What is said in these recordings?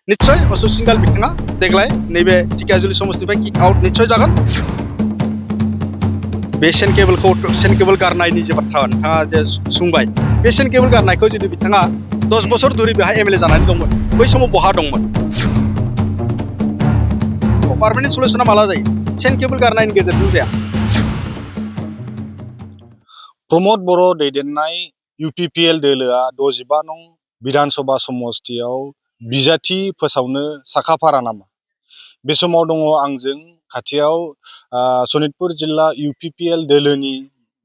निश्चय अशोक सिंघाल बिथाङा देग्लाय नैबे ढेकियाजुलि समस्तिनिफ्राय किक आउट निश्चय जागोन। बे सेन केबल गारनायनि जे बाथ्रा नोंथाङा जे सुंबाय, बे सेन केबल गारनायखौ जुदि बिथाङा 10 बोसोर धरि बेहाय एमएलए जानानै दंमोन, बै समाव बहा दंमोन? पार्मानेन्ट सल्युसना माला जायो? सेन केबल गारनायनि गेजेरजों जाया। प्रमद बर' दैदेननाय इउपिपिएल दोलोआ 65 नं विधानसभा समस्तियाव बिजाथि फोसावनो साखाफारा नामा? बे समाव दङ आंजों खाथियाव सनितपुर जिल्ला इउपिपिएल दोलोनि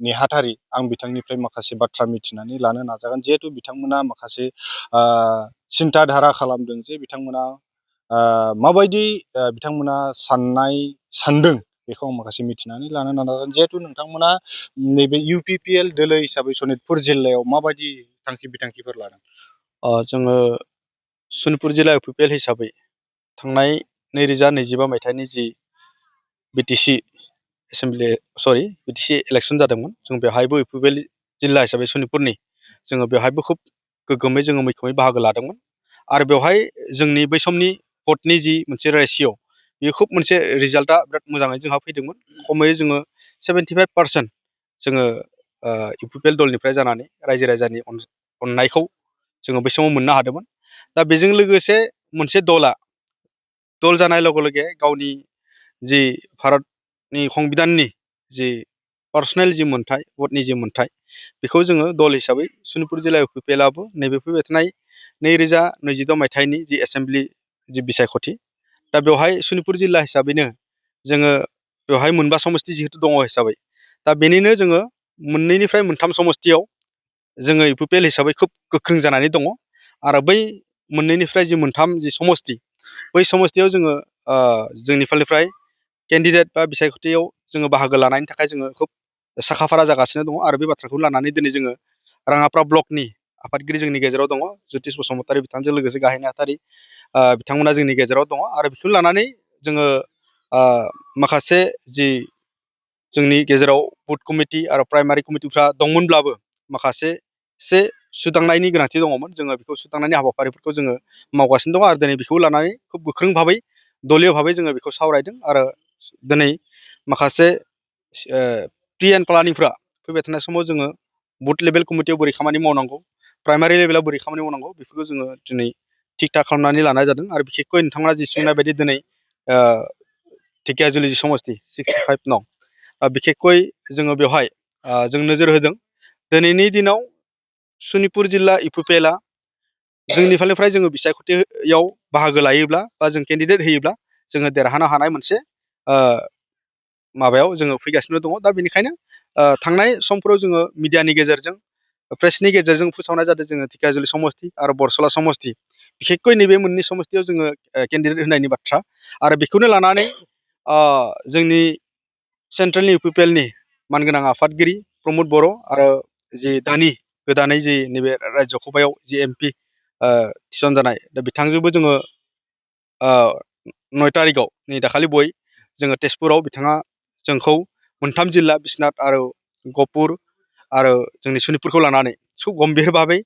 नेहाथारि। आं बिथांनिफ्राय माखासे बाथ्रा मिथिनानै लानो नाजागोन, जिहेतु बिथांमोना माखासे सिन्था धारा खालामदों जे बिथांमोना माबायदि बिथांमोना सानदों बेखौ आं माखासे मिथिनानै लानो नाजागोन। जिहेतु नोंथांमोना नैबे इउपिपिएल दोलो हिसाबै सनितपुर जिल्लायाव माबायदि थांखि बिथांखिफोर लादों? जोङो सनितपुर जिल्ला इउपिपिएल हिसाबै थांनाय 2025 मायथाइनि जि बिटिसि इलेक्सन जादोंमोन, जों बेवहायबो इउपिपिएल जिल्ला हिसाबै सनितपुरनि जोङो बेवहायबो खुब गोग्गोमै जोङो मैखोमै बाहागो लादोंमोन। आरो बेवहाय जोंनि बै समनि भटनि जि मोनसे रेसिय' बेयो खुब मोनसे रिजाल्टआ बिराद मोजाङै जोंहा फैदोंमोन। खमैयै जोङो 75% जोङो इउपिपिएल दलनिफ्राय जानानै रायजो राजानि अननायखौ जोङो बै समाव मोननो हादोंमोन। दा बेजों लोगोसे मोनसे दल जानाय लगे लगे गावनि जि भारतनि संबिधाननि जि पार्सनेल जि मोन्थाय, भटनि जि मोन्थाय, बेखौ जोङो दल हिसाबै सनितपुर जिल्ला इउपिपिएलआबो नैबे फैबाय थानाय 2026 मायथाइनि जि एसेम्ब्लि जि बिसायख'थि, दा बेवहाय सनितपुर जिल्ला हिसाबैनो जोङो बेवहाय मोनबा समस्ति जिहेतु दङ हिसाबै, दा बेनिनो जोङो मोननैनिफ्राय मोनथाम समस्तियाव जोङो इउपिपिएल हिसाबै खुब गोख्रों जानानै दङ। आरो बै मोननैनिफ्राय जि मोनथाम जि समस्ति, बै समस्तियाव जोङो जोंनि फालनिफ्राय केन्डिडेट बा बिसायख'थियाव जोङो बाहागो लानायनि थाखाय जोङो खुब साखाफारा जागासिनो दङ। आरो बे बाथ्राखौ लानानै दिनै जोङो राङापारा ब्लकनि आफादगिरि जोंनि गेजेराव दङ, ज्योतिष बसुमतारी बिथांजों लोगोसे गाहाय नेहाथारि बिथांमोना जोंनि गेजेराव दङ। आरो बेखौ लानानै जोङो माखासे जि जोंनि गेजेराव बुथ कमिटि आरो प्राइमारि कमिटिफ्रा दंमोनब्लाबो माखासे एसे सुदांनायनि गोनांथि दङमोन। जोङो बेखौ सुदांनायनि हाबाफारिफोरखौ जोङो मावगासिनो दङ। आरो दिनै बेखौ लानानै खुब गोख्रों भाबै दलीय भाबै जोङो बेखौ सावरायदों। आरो दिनै माखासे प्रि एन्ड प्लानिंफ्रा फैबाय थानाय समाव जोङो बुथ लेभेल कमिटियाव बोरै खामानि मावनांगौ, प्राइमारि लेभेलाव बोरै खामानि मावनांगौ, बेफोरखौ जोङो दिनै थिग थाक खालामनानै लानाय जादों। आरो बिखेखকৈ नोंथांमोना जि सोंनाय बायदि दिनै ढेकियाजुलि जि समस्ति 65 नं, बिखेखকৈ जोङो बेवहाय जों नोजोर होदों दिनैनि दिनाव सनितपुर जिल्ला इउपिपिएलआ जोंनि फालनिफ्राय जोङो बिसायख'थियाव बाहागो लायोब्ला बा जों केन्डिडेट होयोब्ला जोङो देरहानो हानाय मोनसे माबायाव जोङो फैगासिनो दङ। दा बेनिखायनो थांनाय समफोराव जोङो मिडियानि गेजेरजों, प्रेसनि गेजेरजों फोसावनाय जादों जोङो ढेकियाजुलि समस्ति आरो बरसला समस्ति, बिखेखকৈ नैबे मोननै समस्तियाव जोङो केन्डिडेट होनायनि बाथ्रा। आरो बेखौनो लानानै जोंनि सेन्ट्रेलनि इउपिपिएलनि मानगोनां आफादगिरि प्रमद बर' आरो जि दानि गोदानै जि नैबे रायजो सभायाव जि एमपि थिसनजानाय, दा बिथांजोंबो जोङो 9 तारिखआव नै दाखालि बय जोङो तेजपुराव बिथाङा जोंखौ मोनथाम जिल्ला बिश्वनाथ आरो गहपुर आरो जोंनि सनितपुरखौ लानानै खुब गम्भीर भाबै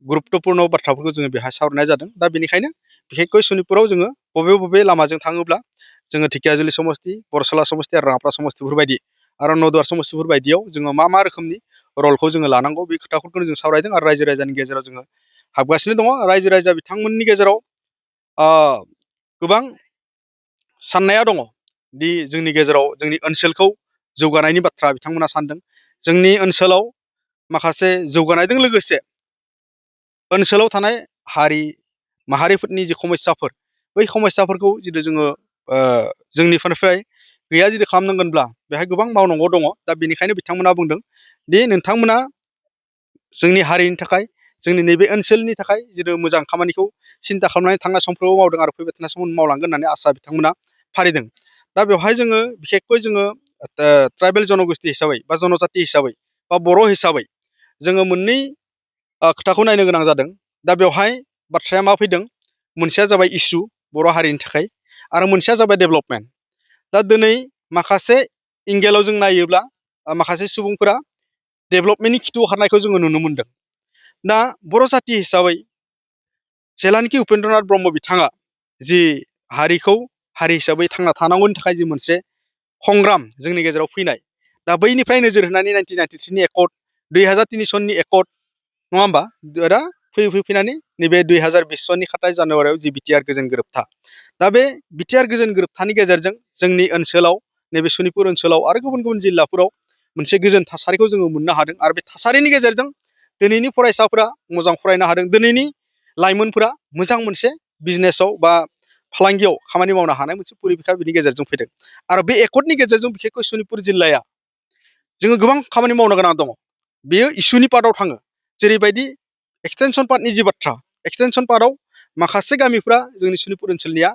गुरुत्वपूर्ण बाथ्राफोरखौ जोङो बेहाय सावरायनाय जादों। दा बेनिखायनो बिखेखকৈ सनितपुराव जोङो बबे लामाजों थाङोब्ला जोङो ढेकियाजुलि समस्ति, बरसला समस्ति आरो राङापारा समस्तिफोर बायदि आरो नौदुवार समस्तिफोर बायदियाव जोङो मा रोखोमनि रलखौ जोङो लानांगौ, बे खोथाफोरखौनो जों सावरायदों। आरो रायजो राजानि गेजेराव जोङो हाबगासिनो दङ। रायजो राजा बिथांमोननि गेजेराव गोबां साननाया दङ दि जोंनि गेजेराव जोंनि ओनसोलखौ जौगानायनि बाथ्रा बिथांमोना सानदों। जोंनि ओनसोलाव माखासे जौगानायजों लोगोसे ओनसोलाव थानाय हारि माहारिफोरनि जि समस्याफोर, बै समस्याफोरखौ जुदि जोङो जोंनिफ्राय गैया जुदि खालामनांगोनब्ला बेहाय गोबां मावनांगौ दङ। दा बेनिखायनो बिथांमोना बुंदों दि नोंथांमोना जोंनि हारिनि थाखाय, जोंनि नैबे ओनसोलनि थाखाय जिथु मोजां खामानिखौ सिन्था खालामनानै थांनाय समफ्रावबो मावदों आरो फैबाय थानाय समाव मावलांगोन होननानै आसा बिथांमोना फारिदों। दा बेवहाय जोङो बिखेखকৈ जोङो ट्राइबेल जनगोष्ठी हिसाबै बा जनजाति हिसाबै बा बर' हिसाबै जोङो मोननै खोथाखौ नायनो गोनां जादों। दा बेवहाय बाथ्राया मा फैदों, मोनसेया जाबाय इसु बर' हारिनि थाखाय आरो मोनसेया जाबाय डेभेलपमेन्ट। दा दिनै माखासे एंगेलाव जों नायोब्ला माखासे सुबुंफोरा डेभेलपमेन्टनि खिथु ओंखारनायखौ जोङो नुनो मोनदों। दा बर' जाति हिसाबै जेलानाखि उपेन्द्रनाथ ब्रह्म बिथाङा जि हारिखौ हारि हिसाबै थांना थानांगौनि थाखाय जि मोनसे संग्राम जोंनि गेजेराव फैनाय दा बैनिफ्राय नोजोर होनानै 1993नि एकर्ड 2003 सननि एकर्ड नङा होमबा दा फैनानै नैबे 2020 सननि 7 जानुवारियाव जि बिटिआर गोजोन गोरोबथा दा बे बिटिआर गोजोन गोरोबथानि गेजेरजों जोंनि ओनसोलाव नैबे सनितपुर ओनसोलाव आरो गुबुन गुबुन जिल्लाफोराव मोनसे गोजोन थासारिखौ जोङो मोननो हादों आरो बे थासारिनि गेजेरजों दिनैनि फरायसाफोरा मोजां फरायनो हादों दिनैनि लाइमोनफोरा मोजां मोनसे बिजनेसाव बा फालांगियाव खामानि मावनो हानाय मोनसे परिबेखा बिनि गेजेरजों फैदों आरो बे एकर्डनि गेजेरजों बिखेखকৈ सनितपुर जिल्लाया जोङो गोबां खामानि मावनो गोनां दङ बेयो इसुनि पार्टआव थाङो जेरैबायदि एक्सटेनसन पार्टनि जि बाथ्रा एक्सटेनसन पार्टआव माखासे गामिफ्रा जोंनि सनितपुर ओनसोलनिया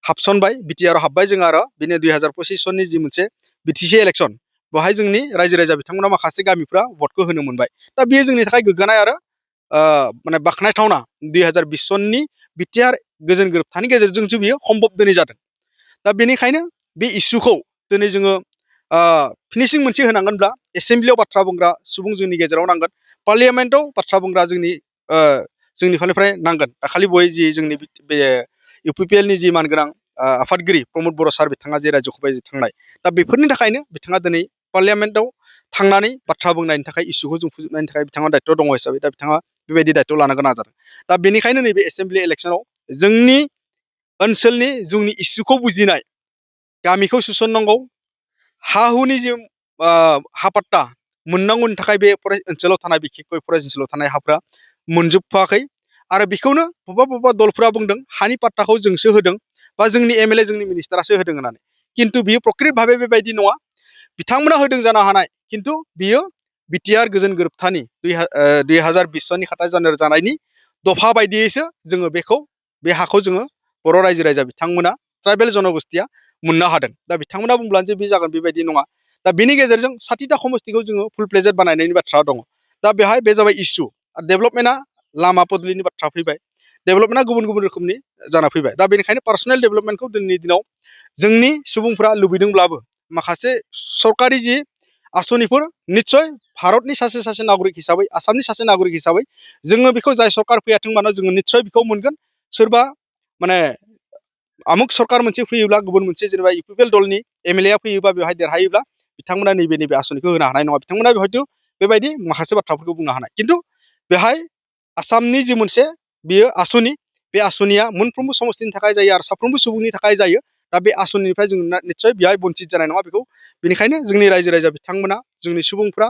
हाबसनबाय बिटिआराव हाबबाय जों आरो बिनो 2025 सननि जि मोनसे बिटिसि इलेक्सन बेवहाय जोंनि रायजो राजा बिथांमोना माखासे गामिफ्रा भटखौ होनो मोनबाय दा बेयो जोंनि थाखाय गोग्गानाय आरो माने बाख्नायथावना 2020 सननि बिटिआर गोजोन गोरोबथानि गेजेरजोंसो बियो सम्भब दिनै जादों दा बेनिखायनो बे इसुखौ दिनै जोङो फिनिशिं मोनसे होनांगोनब्ला एसेम्ब्लियाव बाथ्रा बुंग्रा सुबुं जोंनि गेजेराव नांगोन पार्लियामेन्टआव बाथ्रा बुंग्रा जोंनि फालनिफ्राय नांगोन दाखालि बय जि जोंनि बे इउपिपिएलनि जि मानगोनां आफादगिरि प्रमद बर' सार बिथाङा जे रायजोखौबाय थांनाय दा बेफोरनि थाखायनो बिथाङा दिनै पार्लियामेन्टआव थांनानै बाथ्रा बुंनायनि थाखाय इसुखौ जों फोजोबनायनि थाखाय बिथाङा दायथ' दङ हिसाबै दा बिथाङा बेबायदि दायथ' लानो गोनां जादों दा बेनिखायनो नैबे एसेम्ब्लि इलेक्सनाव जोंनि ओनसोलनि जोंनि इसुखौ बुजिनाय गामिखौ सोसननांगौ हा हुनि जि हा पाट्टा मोननांगौनि थाखाय बे ओनसोलाव थानाय बिखेखকৈ फरायसा ओनसोलाव थानाय हाफ्रा मोनजोबथ'वाखै आरो बेखौनो बबेबा दलफोरा बुंदों हानि पाट्टाखौ जोंसो होदों बा जोंनि एमएलए जोंनि मिनिस्टारासो होदों होननानै खिन्थु बियो प्रकृत भाबै बेबायदि नङा बिथांमोना होदों जानो हानाय खिन्थु बियो बिटिआर गोजोन गोरोबथानि 2020 सननि 7 जानुवारि जानायनि दफा बायदियैसो जोङो बे हाखौ जोङो बर' रायजो राजा बिथांमोना ट्राइबेल जनगोष्ठिया मोननो हादों दा बिथांमोना बुंब्लानो जे बे जागोन बेबायदि नङा दा बेनि गेजेरजों 60टा समस्तिखौ जोङो फुल प्लेजेड बानायनायनि बाथ्रा दङ दा बेहाय बे जाबाय इसु डेभेलपमेन्टआ लामा पदलिनि बाथ्रा फैबाय डेभेलपमेन्टआ गुबुन गुबुन रोखोमनि जाना फैबाय दा बेनिखायनो पार्सनेल डेभेलपमेन्टखौ दिनैनि दिनाव जोंनि सुबुंफ्रा लुबैदोंब्लाबो माखासे सरकारि जि आसनिफोर निस्सय भारतनि सासे नागरिक हिसाबै आसामनि सासे नागरिक हिसाबै जोङो बेखौ जाय सरकार फैयाथों मानो जोङो निस्सय बेखौ मोनगोन सोरबा माने आमुक सरकार मोनसे फैयोब्ला गुबुन मोनसे जेनेबा इउपिपिएल दलनि एमएलए फैयोबा बेवहाय देरहायोब्ला बिथांमोना नैबे आसनिखौ होनो हानाय नङा बिथांमोना हयथ' बेबायदि माखासे बाथ्राफोरखौ बुंनो हानाय खिन्थु बेहाय आसामनि जि मोनसे बियो आसनि बे आसनिया मोनफ्रोमबो समस्तिनि थाखाय जायो आरो साफ्रोमबो सुबुंनि थाखाय जायो दा बे आसनिनिफ्राय जों निस्सय बेहाय बन्चित जानाय नङा बेखौ बेनिखायनो जोंनि रायजो राजा बिथांमोना जोंनि सुबुंफ्रा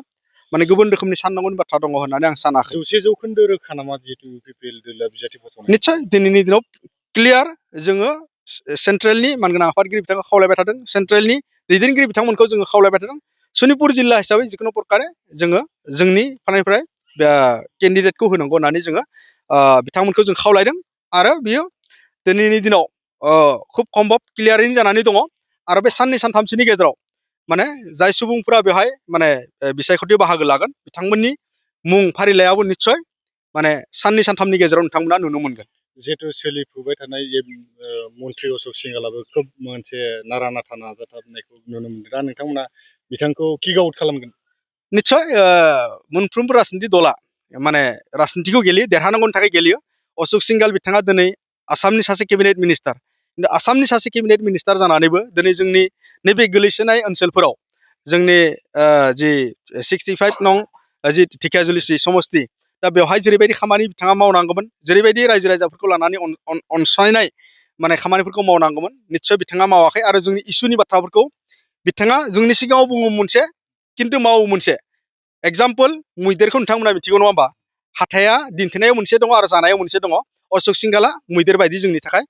माने गुबुन रोखोमनि साननांगौनि बाथ्रा दङ होननानै आं सानाखै 100% रोखा नामा जिहेतु इउपिपिएल दोलोआ बिजाथि फसंनाय निस्सय दिनैनि दिनाव क्लियार जोङो सेन्ट्रेलनि मानगोनां आफादगिरि बिथांखौ खावलायबाय थादों सेन्ट्रेलनि दैदेनगिरि बिथांमोनखौ जोङो खावलायबाय थादों सनितपुर जिल्ला हिसाबै जिखुनु प्रकारे जोङो जोंनि फालनिफ्राय केन्डिडेटखौ होनांगौ होननानै जोङो बिथांमोनखौ जों खावलायदों आरो बियो दिनैनि दिनाव खुब सम्भब क्लियारैनो जानानै दङ आरो बे साननै सानथामसोनि गेजेराव माने जाय सुबुंफोरा बेवहाय माने बिसायख'थियाव बाहागो लागोन बिथांमोननि मुं फारिलाइयाबो निस्सय माने साननै सानथामनि गेजेराव नोंथांमोना नुनो मोनगोन जिहेतु सोलिफुबाय थानाय मन्त्रि अशोक सिंहालाबो खोब मोनसे नारा नाथा नाजाथाबनायखौ नुनो मोनदों दा नोंथांमोना बिथांखौ किक आउट खालामगोन निस्सय मोनफ्रोमबो राजनिति दला माने राजनितिखौ गेलेयो देरहानांगौनि थाखाय गेलेयो अशोक सिंघाल बिथाङा दिनै आसामनि सासे केबिनेट मिनिस्टार खिन्थु आसामनि सासे केबिनेट मिनिस्टार जानानैबो दिनै जोंनि नैबे गोलैसोनाय ओनसोलफोराव जोंनि जि 65 नं जि ढेकियाजुलि समस्ति दा बेवहाय जेरैबायदि खामानि बिथाङा मावनांगौमोन जेरैबायदि रायजो राजाफोरखौ लानानै अनसायनाय माने खामानिफोरखौ मावनांगौमोन निस्सय बिथाङा मावाखै आरो जोंनि इसुनि बाथ्राफोरखौ बिथाङा जोंनि सिगाङाव बुङो मोनसे खिन्थु मावो मोनसे एग्जाम्पल मैदेरखौ नोंथांमोना मिथिगौ नङा होमबा हाथाया दिन्थिनायाव मोनसे दङ आरो जानायाव मोनसे दङ अशोक सिंघाला मैदेर बायदि जोंनि थाखाय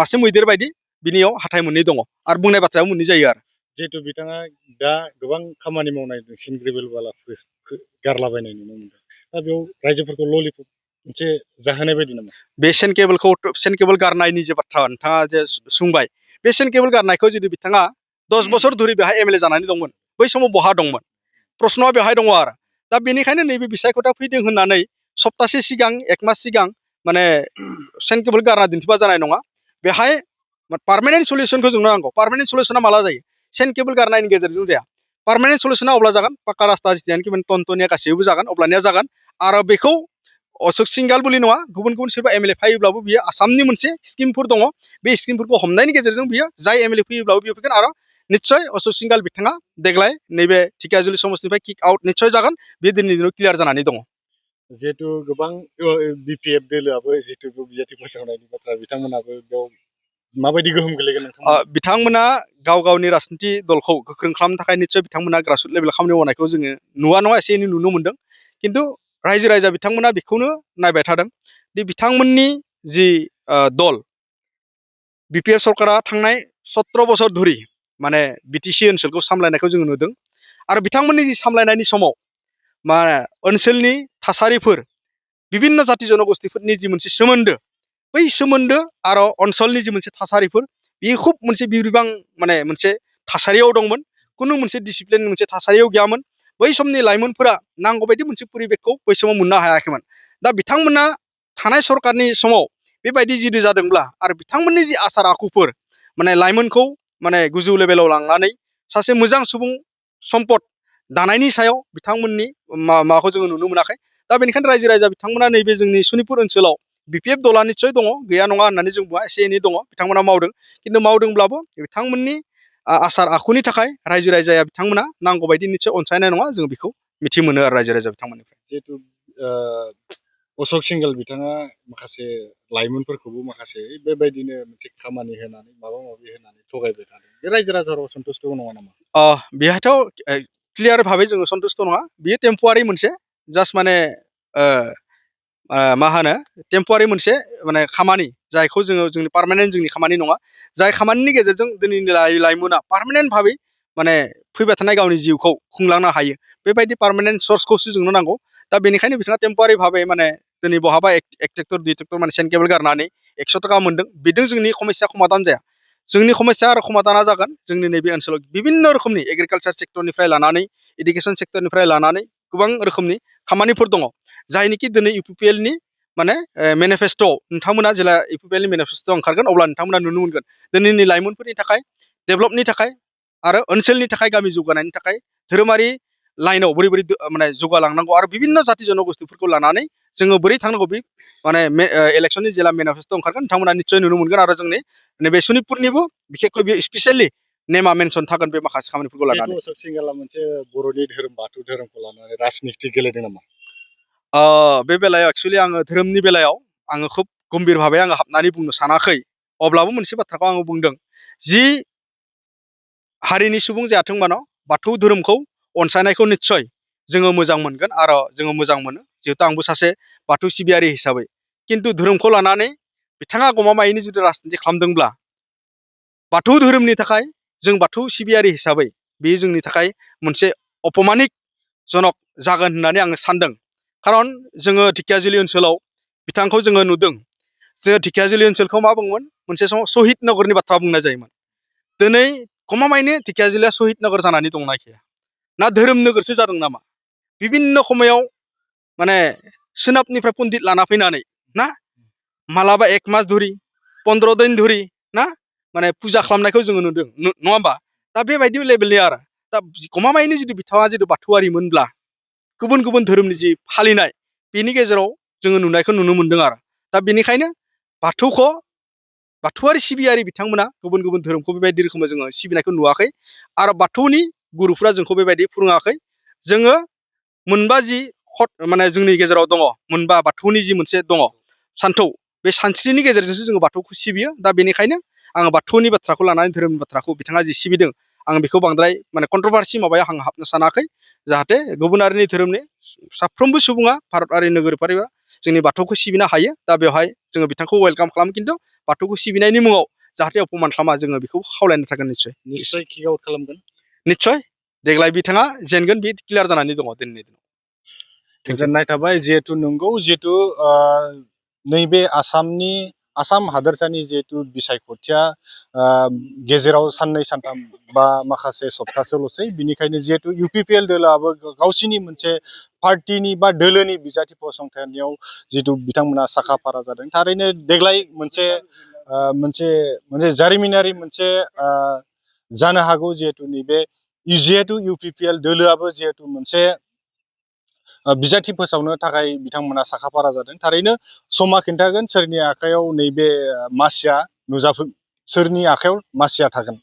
मासे मैदेर बायदि बिनियाव हाथाय मोननै दङ आरो बुंनाय बाथ्रायाव मोननै जायो आरो जिहेतु बिथाङा दा गोबां खामानि मावनाय सिनग्रिबेल बाला गारलाबायनाय नुनो मोनदों दा बेयाव रायजोफोरखौ ललिपप मोनसे जाहोनाय बायदि नामा बे सेन केबोल गारनायनि जे बाथ्रा नोंथाङा जे सोंबाय बे सेन केबोल गारनायखौ जुदि बिथाङा 10 बोसोर धरि बेहाय एमएलए जानानै दंमोन बै समाव बहा दंमोन प्रश्नआ बेवहाय दङ आरो दा बेनिखायनो नैबे बिसायख'थिया फैदों होननानै सप्तासे सिगां एक मास सिगां माने सेन केबोल गारना दिन्थिबा जानाय नङा बेहाय पार्मानेन्ट सलिउसनखौ जोंनो नांगौ पार्मानेन्ट सलिउसना माला जायो सेन केबोल गारनायनि गेजेरजों जाया पार्मानेन्ट सलिउसना अब्ला जागोन पाक्का रास्ता जितियानोखि टनटनिया गासैबो जागोन अब्लानिया जागोन आरो बेखौ अशोक सिंगाल बुलि नङा गुबुन गुबुन सोरबा एमएलए फैयोब्लाबो बियो आसामनि मोनसे स्किमफोर दङ बे स्किमफोरखौ हमनायनि गेजेरजों बियो जाय एमएलए फैयोब्लाबो बियो फैगोन आरो निस्सय अशोक सिंगाल बिथाङा देग्लाय नैबे ढेकियाजुलि समस्तिनिफ्राय किक आउट निस्सय जागोन बे दिनैनि दिनाव क्लियार जानानै दङ। जिहेतु गोबां बिपिएफ दोलोआबो जिहेतु बिजाथि फोसावनायनि बाथ्रा बिथांमोनाबो बेयाव माबायदि गोहोम गोलैगोन नोंथांमोना? बिथांमोना गाव गावनि राजनिथि दलखौ गोख्रों खालामनो थाखाय निस्सय बिथांमोना ग्रासरुट लेभेलाव खामानि मावनायखौ जोङो नुवा नङा एसे एनै नुनो मोनदों खिन्थु रायजो राजा बिथांमोना बेखौनो नायबाय थादों दि बिथांमोननि जि दल बिपिएफ सरकारा थांनाय 17 बोसोर धरि माने बिटिसि ओनसोलखौ सामलायनायखौ जोङो नुदों आरो बिथांमोननि जि सामलायनायनि समाव मा ओनसोलनि थासारिफोर बिभिन्न जाति जनगोष्ठीफोरनि जि मोनसे सोमोन्दो बै सोमोन्दो आरो ओनसोलनि जि मोनसे थासारिफोर बेयो खुब मोनसे बिरबां माने मोनसे थासारियाव दंमोन खुनु मोनसे डिसिप्लिन मोनसे थासारियाव गैयामोन बै समनि लाइमोनफोरा नांगौबायदि मोनसे परिबेकखौ बै समाव मोननो हायाखैमोन दा बिथांमोना थानाय सरकारनि समाव बेबायदि जिदु जादोंब्ला आरो बिथांमोननि जि आसार आखुफोर माने लाइमोनखौ माने गोजौ लेभेलाव लांनानै सासे मोजां सुबुं सम्पद दानायनि सायाव बिथांमोननि माबाखौ जोङो नुनो मोनाखै दा बेनिखायनो रायजो राजा बिथांमोना नैबे जोंनि सनितपुर ओनसोलाव बिपिएफ दला निस्सय दङ गैया नङा होननानै जों बुङा एसे एनै दङ बिथांमोना मावदों खिन्थु मावदोंब्लाबो बिथांमोननि आसार आखुनि थाखाय रायजो राजाया बिथांमोना नांगौबायदि निस्सय अनसायनाय नङा जों बेखौ मिथि मोनो आरो रायजो राजा बिथांमोननिफ्राय। जिहेतु अशोक सिंगाल बिथाङा माखासे लाइमोनफोरखौबो माखासे बेबायदिनो मोनसे खामानि होनानै माबा माबि होनानै थगायबाय थादों बे रायजो राजाफोराव सन्तुष्ट नङा नामा? बेहायथ' क्लियार भाबै जोङो सन्तुष्ट नङा बियो टेम्परारि मोनसे जास्ट माने मा होनो टेम्परारि मोनसे माने खामानि जायखौ जोङो जोंनि पार्मानेन्ट जोंनि खामानि नङा जाय खामानिनि गेजेरजों दिनैनि लाइमोना पार्मानेन्ट भाबै माने फैबाय थानाय गावनि जिउखौ खुंलांनो हायो बेबायदि पार्मानेन्ट सर्सखौसो जोंनो नांगौ दा बेनिखायनो बिथाङा टेम्परारि भाबै माने दिनै बहाबा एक ट्रेक्टर दुइ ट्रेक्टर माने सेन केबोल गारनानै 100 थाखा मोनदों बेजों जोंनि समस्या समाधान जाया जोंनि समस्या आरो समाधाना जागोन जोंनि नैबे ओनसोलाव बिभिन्न रोखोमनि एग्रिकालचार सेक्टरनिफ्राय लानानै इडुकेसन सेक्टरनिफ्राय लानानै गोबां रोखोमनि खामानिफोर दङ जायनिखि दिनै इउपिपिएलनि माने मेनिफेस्ट'आव नोंथांमोना जेला इउपिपिएलनि मेनिफेस्ट'आव ओंखारगोन अब्ला नोंथांमोना नुनो मोनगोन दिनैनि लाइमोनफोरनि थाखाय डेभेलपनि थाखाय आरो ओनसोलनि थाखाय गामि जौगानायनि थाखाय धोरोमारि लाइनाव बोरै बोरै माने जौगालांनांगौ आरो बिभिन्न जाति जनगोष्ठीफोरखौ लानानै जोङो बोरै थांनांगौ बे माने इलेक्सननि जेला मेनिफेस्ट' ओंखारगोन नोंथांमोना निस्सय नुनो मोनगोन आरो जोंनि नैबे सनितपुरनिबो बिखेखকৈ बे स्पेसियेलि नेमा मेनसन थागोन बे माखासे खामानिफोरखौ लानानै। अशोक सिंगाला मोनसे बर'नि धोरोम बाथौ धोरोमखौ लानानै राजनिति गेलेदों नामा? बे बेलायाव एक्सुवेलि आङो धोरोमनि बेलायाव आङो खोब गम्भीर भाबै आङो हाबनानै बुंनो सानाखै अब्लाबो मोनसे बाथ्राखौ आङो बुंदों जि हारिनि सुबुं जायाथों मानो बाथौ धोरोमखौ अनसायनायखौ निस्सय जोङो मोजां मोनगोन आरो जोङो मोजां मोनो जिहेतु आंबो सासे बाथौ सिबियारि हिसाबै खिन्थु धोरोमखौ लानानै बिथाङा गमामायैनो जुदि राजनिति खालामदोंब्ला बाथौ धोरोमनि थाखाय जों बाथौ सिबियारि हिसाबै बेयो जोंनि थाखाय मोनसे अपमानिक जनक जागोन होननानै आङो सानदों खारन जोङो ढेकियाजुलि ओनसोलाव बिथांखौ जोङो नुदों जोङो ढेकियाजुलि ओनसोलखौ मा बुङोमोन मोनसे समाव शहीद नगरनि बाथ्रा बुंनाय जायोमोन दिनै गमामायैनो ढेकियाजुलिया शहीद नगर जानानै दंना गैया ना धोरोम नोगोरसो जादों नामा बिभिन्न समायाव माने सोनाबनिफ्राय पण्डित लाना फैनानै ना मालाबा 1 मास धरि 15 दिन धरि ना माने फुजा खालामनायखौ जोङो नुदों नङा होमबा दा बेबायदि लेभेलनि आरो दा गमामायैनो जुदि बिथाङा जुदि बाथौआरिमोनब्ला गुबुन गुबुन धोरोमनि जि फालिनाय बेनि गेजेराव जोङो नुनायखौ नुनो मोनदों आरो दा बेनिखायनो बाथौआरि सिबियारि बिथांमोना गुबुन गुबुन धोरोमखौ बेबायदि रोखोमै जोङो सिबिनायखौ नुवाखै आरो बाथौनि गुरुफ्रा जोंखौ बेबायदि फोरोङाखै जोङो मोनबा जि माने जोंनि गेजेराव दङ मोनबा बाथौनि जि मोनसे दङ सान्थौ बे सानस्रिनि गेजेरजोंसो जोङो बाथौखौ सिबियो दा बेनिखायनो आङो बाथौनि बाथ्राखौ लानानै धोरोमनि बाथ्राखौ बिथाङा जि सिबिदों आं बेखौ बांद्राय माने कन्ट्रभारसि माबायाव आं हाबनो सानाखै जाहाथे गुबुनारिनि धोरोमनि साफ्रोमबो सुबुङा भारतारि नोगोरारिफोरा जोंनि बाथौखौ सिबिनो हायो दा बेवहाय जोङो बिथांखौ वेलकाम खालामो खिन्थु बाथौखौ सिबिनायनि मुङाव जाहाथे अपमान खालामा जोङो बेखौ खावलायनो थागोन निस्सय किक आउट खालामगोन निस्सय देग्लाय बिथाङा जेनगोन बे क्लियार जानानै दङ दिनैनि दिनाव। गोजोननाय थाबाय जिहेतु नंगौ जिहेतु नैबे आसाम हादोरसानि जिहेतु बिसायख'थिया गेजेराव साननै सानथाम बा माखासे सप्तासेल'सै बिनिखायनो जिहेतु इउपिपिएल दोलोआबो गावसिनि मोनसे पार्टिनि बा दोलोनि बिजाथि फसंथानायाव जिहेतु बिथांमोना साखा फारा जादों थारैनो देग्लाय मोनसे जारिमिनारि मोनसे जानो हागौ जिहेतु नैबे इउपिपिएल दोलोआबो जिहेतु मोनसे बिजाथि फोसावनो थाखाय बिथांमोना साखाफारा जादों। थारैनो समा खिन्थागोन सोरनि आखायाव नैबे मासिया सोरनि आखायाव मासिया थागोन।